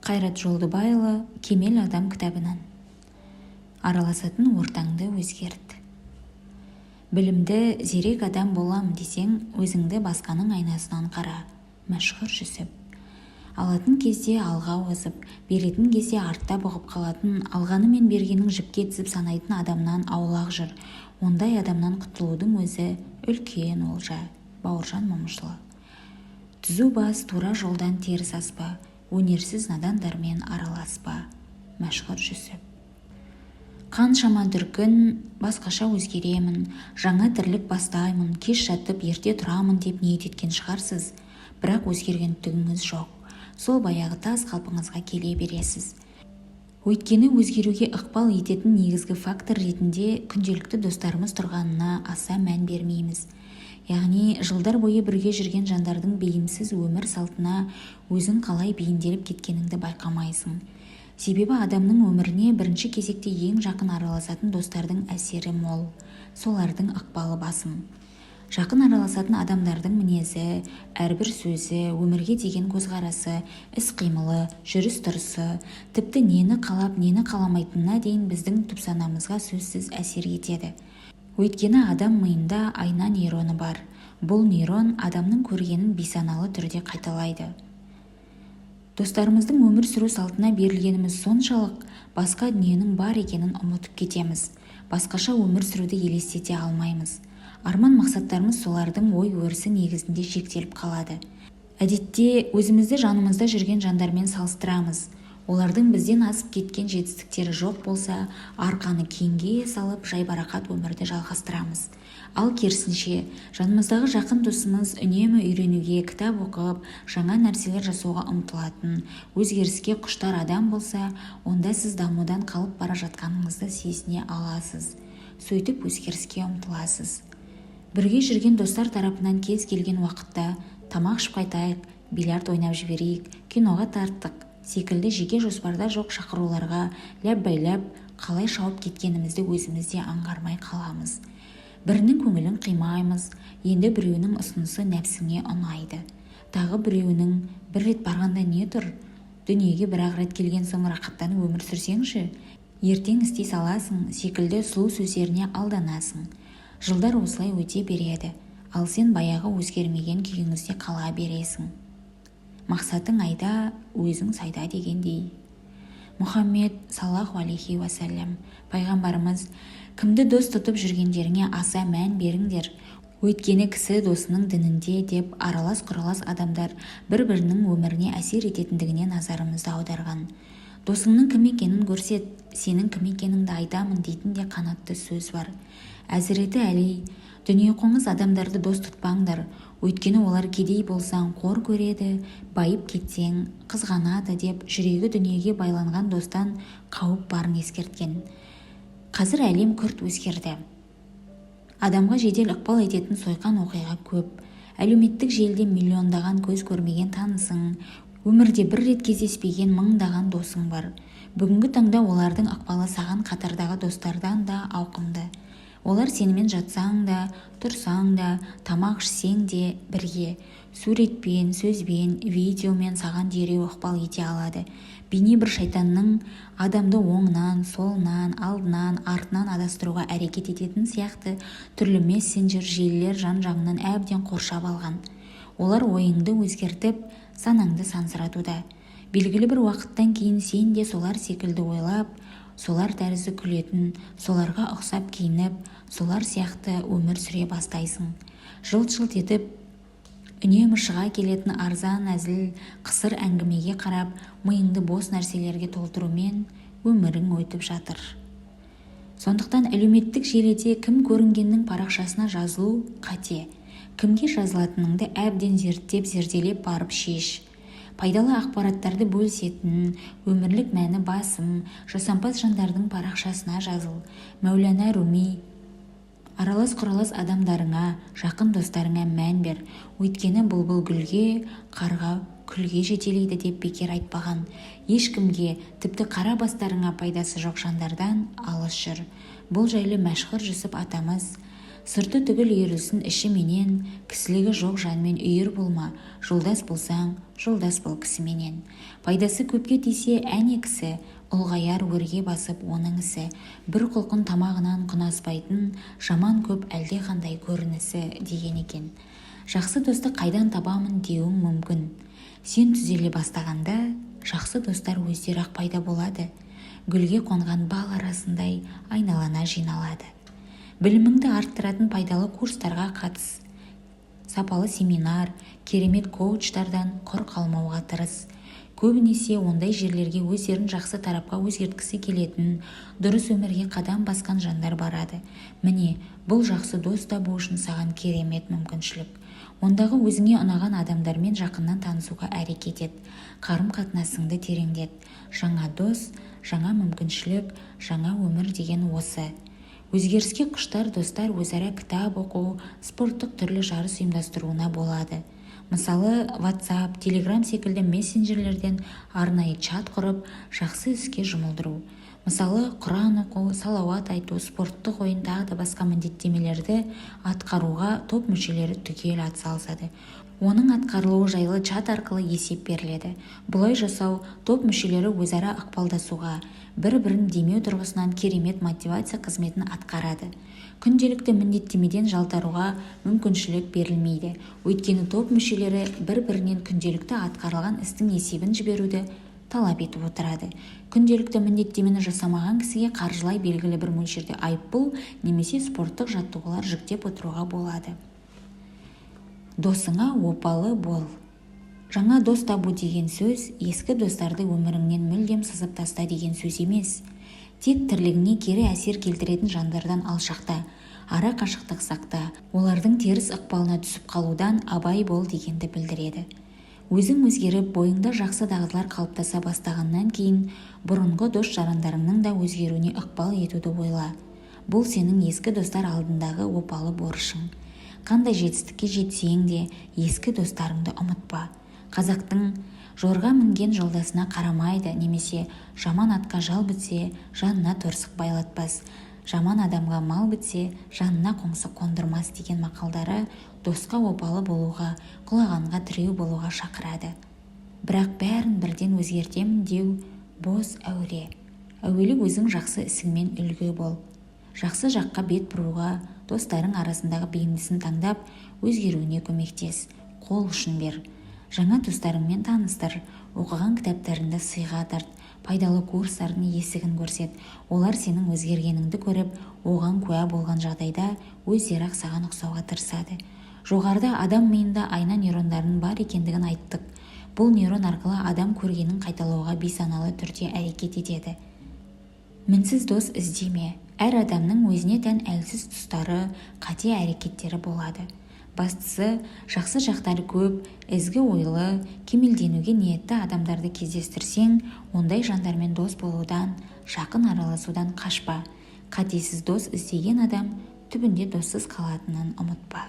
Қайрат Жолдыбайұлы, «Кемел адам» кітабынан. Араласатын ортаңды өзгерт. Білімді, зерек адам болам десең, өзіңді басқаның айнасынан қара. Мәшһүр Жүсіп. Алатын кезде алға озып, беретін кезде артта бұғып қалатын, алғаны мен бергенін жіпке тізіп санайтын адамнан аулақ жүр. Ондай адамнан құтылудың өзі үлкен олжа. Бауыржан Момышұлы. Түзу бас, тура жолдан теріс аспа, өнерсіз надандармен араласпа. Мәшһүр Жүсіп. Қаншама дүркін басқаша өзгеремін, жаңа тірлік бастаймын, кеш жатып, ерте тұрамын деп ниет еткен шығарсыз. Бірақ өзгерген түгіңіз жоқ. Сол баяғы тас қалпыңызға келе бересіз. Өйткені өзгеруге ықпал ететін негізгі фактор ретінде күнделікті достарымыз тұрғанына аса мән бермейміз. Яғни жылдар бойы бірге жүрген жандардың бейімсіз өмір салтына өзің қалай бейімделіп кеткеніңді байқамайсың. Себебі адамның өміріне бірінші кезекте ең жақын араласатын достардың әсері мол, солардың ықпалы басым. Жақын араласатын адамдардың мінезі, әрбір сөзі, өмірге деген көзқарасы, іс-қимылы, жүріс-тұрысы, тіпті нені қалап, нені қаламайтынына дейін біздің түпсанамызға сөзсіз әсер етеді. Өйткені адам миында айна нейроны бар. Бұл нейрон адамның көргенін бейсаналы түрде қайталайды. Достарымыздың өмір сүру салтына берілгеніміз соншалық, басқа дүниенің бар екенін ұмытып кетеміз. Басқаша өмір сүруді елестете алмаймыз. Арман-мақсаттарымыз солардың ой-өрісі негізінде шектеліп қалады. Әдетте өзімізді жанымызда жүрген жандармен салыстырамыз. Олардың бізден асып кеткен жетістіктері жоқ болса, арқаны кеңге салып, жайбарақат өмірді жалғастырамыз. Ал керісінше, жанымыздағы жақын досымыз үнемі үйренуге, кітап оқып, жаңа нәрселер жасауға ұмтылатын, өзгеріске құштар адам болса, онда сіз дамудан қалып бара жатқаныңызды сезіне аласыз. Сөйтіп өзгеріске ұмтыласыз. Бірге жүрген достар тарапынан кез келген уақытта тамақ ішіп қайтайық, бильярд ойнап жіберейік, киноға тарттық секілді жеке жоспарда жоқ шақыруларға ләббәйлап қалай шауып кеткенімізді өзіміз де аңғармай қаламыз. Бірінің көңілін қимаймыз, енді біреуінің ұсынысы нәпсіңе ұнайды. Тағы біреуінің бір рет барғанда не тұр? Дүниеге бір-ақ рет келген соң рақаттанып өмір сүрсеңші, ертең істей саласың секілді сұлу сөздеріне алданасың. Жылдар осылай өте береді, ал сен баяғы өзгермеген күйіңізде қала бересің. Мақсатың айда, өзің сайда дегендей. Мұхаммед саллаллаху алейхи уассалам, пайғамбарымыз: «Кімді дос тұтып жүргендеріңе аса мән беріңдер, өйткені кісі досының дінінде», – деп аралас-құралас адамдар бір-бірінің өміріне әсер ететіндігіне назарымызды аударған. «Досыңның кім екенін көрсет, сенің кім екеніңді айтамын» дейтін де қанатты сөз бар. Әзіреті Әли: «Дүниеқоңыз адамдарды дос тұтпаңдар, өйткені олар кедей болсаң қор көреді, байып кетсең қызғанады», – деп жүрегі дүниеге байланған достан қауіп барын ескерткен. Қазір әлем күрт өзгерді. Адамға жедел ықпал ететін сойқан оқиға көп. Әлеуметтік желіде миллиондаған көз көрмеген танысың, өмірде бір рет кездеспеген мыңдаған досың бар. Бүгінгі таңда олардың ықпалы саған қатардағы достардан да ауқымды. Олар сенімен жатсаң да, тұрсаң да, тамақ ішсең де бірге. Суретпен, сөзбен, видеомен саған дереу ықпал ете алады. Бейне бір шайтанның адамды оңынан, солынан, алдынан, артынан адастыруға әрекет ететін сияқты түрлі мессенджер желілер жан-жағыңнан әбден қоршап алған. Олар ойыңды өзгертіп, санаңды сансыратуда. Белгілі бір уақыттан кейін сен де солар секілді ойлап, солар тәрізді күлетін, соларға ұқсап киініп, солар сияқты өмір сүре бастайсың. Жылт-жылт етіп үнемі шыға келетін арзан әзіл, қысыр әңгімеге қарап, миыңды бос нәрселерге толтырумен өмірің өтіп жатыр. Сондықтан әлеуметтік желіде кім көрінгеннің парақшасына жазылу қате. Кімге жазылатыныңды әбден зерттеп, зерделеп барып шеш. Пайдалы ақпараттарды бөлісетін, өмірлік мәні басым, жасампаз жандардың парақшасына жазыл. Мәулана Руми: «Аралас-құралас адамдарыңа, жақын достарыңа мән бер, өйткені бұлбұл гүлге, қарға күлге жетелейді», – деп бекер айтпаған. Ешкімге, тіпті қара бастарыңа пайдасы жоқ жандардан алыс жүр. Бұл жайлы Мәшһүр Жүсіп атамыз: Сырты түгел үйірілсін іші менен, кісілігі жоқ жанмен үйір болма, жолдас болсаң, жолдас бол кісіменен. Пайдасы көпке тисе, әне кісі, ұлғаяр өрге басып оның ісі. Бір құлқын тамағынан құн аспайтын, жаман көп әлдеқандай көрінісі деген екен. Жақсы досты қайдан табамын деуің мүмкін. Сен түзеле бастағанда, жақсы достар өздері-ақ пайда болады. Гүлге қонған бал арасындай айналана жиналады. Біліміңді арттыратын пайдалы курстарға қатыс. Сапалы семинар, керемет коучтардан құр қалмауға тырыс. Көбінесе ондай жерлерге өздерін жақсы тарапқа өзгерткісі келетін, дұрыс өмірге қадам басқан жандар барады. Міне, бұл жақсы дос табу үшін саған керемет мүмкіншілік. Ондағы өзіңе ұнаған адамдармен жақыннан танысуға әрекет ет. Қарым-қатынасыңды тереңдет. Жаңа дос, жаңа мүмкіншілік, жаңа өмір деген осы. Өзгеріске құштар достар өзара кітап оқу, спорттық түрлі жарыс ұйымдастыруына болады. Мысалы, WhatsApp, Telegram секілді мессенджерлерден арнайы чат құрып, жақсы іске жұмылдыру. Мысалы, Құран оқу, салауат айту, спорттық ойын, тағы да басқа міндеттемелерді атқаруға топ мүшелері түгел атсалысады. Оның атқарылуы жайлы чат арқылы есеп беріледі. Бұлай жасау топ мүшелері өзара ықпалдасуға, бір-бірін демеу тұрғысынан керемет мотивация қызметін атқарады. Күнделікті міндеттемеден жалтаруға мүмкіншілік берілмейді. Өйткені топ мүшелері бір-бірінен күнделікті атқарылған істің есебін жіберуді талап етіп отырады. Күнделікті міндеттемені жасамаған кісіге қаржылай белгілі бір мөлшерде айыппұл немесе спорттық жаттығулар жүктеп отыруға болады. Досыңа опалы бол. Жаңа дос табу деген сөз ескі достарды өміріңнен мүлдем сызып таста деген сөз емес. Тек тірлігіңе кері әсер келтіретін жандардан алшақта, ара қашықтық сақта, олардың теріс ықпалына түсіп қалудан абай бол дегенді білдіреді. Өзің өзгеріп, бойыңда жақсы дағдылар қалыптаса бастағаннан кейін бұрынғы дос-жарандарыңның да өзгеруіне ықпал етуді ойла. Бұл сенің ескі достар алдындағы опалы борышың. Қандай жетістікке жетсең де, ескі достарыңды ұмытпа. Қазақтың жорға мінген жолдасына қарамайды немесе жаман атқа жал бітсе, жанына торсық байлатпас, жаман адамға мал бітсе, жанына қоңсы қондырмас деген мақалдары досқа опалы болуға, құлағанға тіреу болуға шақырады. Бірақ бәрін бірден өзгертемін деу бос әуре. Әуелі өзің жақсы ісіңмен үлгі бол. Жақсы жаққа бет бұруға, достарың арасындағы бейімдісін таңдап, өзгеруіне көмектес, қол ұшын бер. Жаңа достарыңмен таныстыр, оқыған кітаптарыңды сыйға тарт, пайдалы курстардың есігін көрсет. Олар сенің өзгергеніңді көріп, оған куә болған жағдайда өздері-ақ саған ұқсауға тырысады. Жоғарыда адам миында айна нейрондарының бар екендігін айттық. Бұл нейрон арқылы адам көргенін қайталауға бейсаналы түрде әрекет етеді. Мінсіз дос іздеме. Әр адамның өзіне тән әлсіз тұстары, қате әрекеттері болады. Бастысы, жақсы жақтары көп, ізгі ойлы, кемелденуге ниетті адамдарды кездестірсең, ондай жандармен дос болудан, жақын араласудан қашпа. Қатесіз дос іздеген адам түбінде доссыз қалатынын ұмытпа.